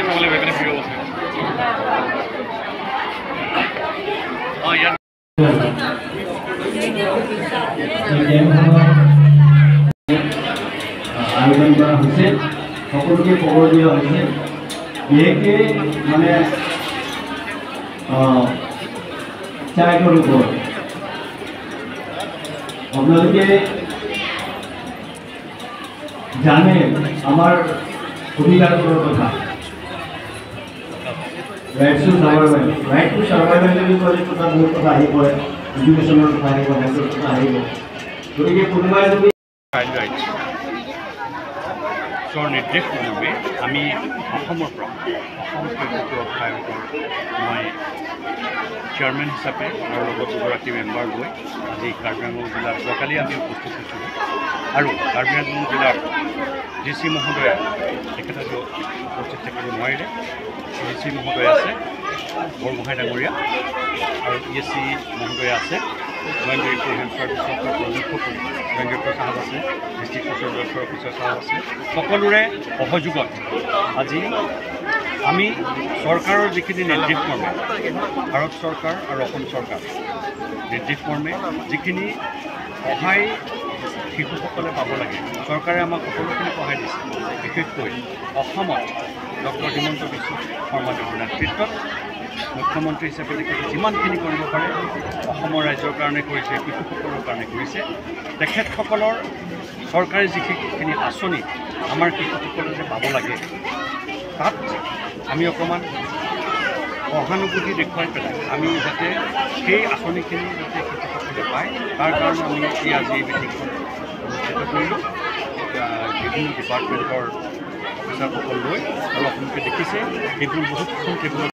চাব লাগিব, সেইকাৰণে ভিৰ আছে। অঁ, ইয়াত আয়োজন কৰা হৈছে, সকলোকে খবৰ দিয়া হৈছে। বিশেষকৈ মানে চাইল্ডৰ ওপৰত আপোনালোকে জানে আমাৰ অধিকাৰবোৰৰ কথা, right to survival. Right to survival বুলি ক'লে কথা বহুত কথা আহি পৰে, এডুকেশ্যনৰ কথা আহিব, হেল্থৰ কথা আহিব। গতিকে কোনোবাই যদি চাইল্ড ৰাইটছৰ নিৰ্দেশ মৰ্মে আমি অসমৰ পৰা অসম শিশু সুৰক্ষা আয়োগৰ মই চেয়াৰমেন হিচাপে আৰু লগত দুগৰাকী মেম্বাৰ গৈ আজি কাৰ্বি আংলং জিলাত যোৱাকালি আমি উপস্থিত হৈছিলোঁ। আৰু কাৰ্বি আংলং জিলাৰ ডি চি মহোদয়া, তেখেত আজি উপস্থিত থাকিব নোৱাৰিলে, ডি চি মহোদয় আছে বৰগোহাঁই ডাঙৰীয়া আৰু ই এছ চি মহোদয়া আছে, জইণ্ট ডিৰেক্টৰ হেল্থ ছাৰ্ভিচৰ প্ৰমুখ কৰি জইণ্ট ডিৰেক্টৰ চাহাব আছে, ডিষ্ট্ৰিক্ট ছ'চিয়েল ৱেলফেয়াৰ অফিচাৰ চাহাব আছে। সকলোৰে সহযোগত আজি আমি চৰকাৰৰ যিখিনি নিৰ্দেশ মৰ্মে, ভাৰত চৰকাৰ আৰু অসম চৰকাৰ নিৰ্দেশ মৰ্মে যিখিনি সহায় শিশুসকলে পাব লাগে, চৰকাৰে আমাক সকলোখিনি সহায় দিছে। বিশেষকৈ অসমত ডক্টৰ হিমন্ত বিশ্ব শৰ্মাদেৱৰ নেতৃত্বত মুখ্যমন্ত্ৰী হিচাপে তেখেতে যিমানখিনি কৰিব পাৰে অসমৰ ৰাইজৰ কাৰণে কৰিছে, শিশুসকলৰ কাৰণে কৰিছে। তেখেতসকলৰ চৰকাৰে যিখিনি আঁচনি আমাৰ শিশুসকলে যে পাব লাগে, তাত আমি অকণমান সহানুভূতি দেখুৱাই পেলাই আমি যাতে সেই আঁচনিখিনি যাতে শিশুসকলে পায়, তাৰ কাৰণে আমি এই আজি এই মিটিংখন অনুষ্ঠিত কৰিলোঁ বিভিন্ন ডিপাৰ্টমেণ্টৰ অফিচাৰসকল লৈ। আৰু আপোনালোকে দেখিছে টেবুল, বহুতখন টেবুলত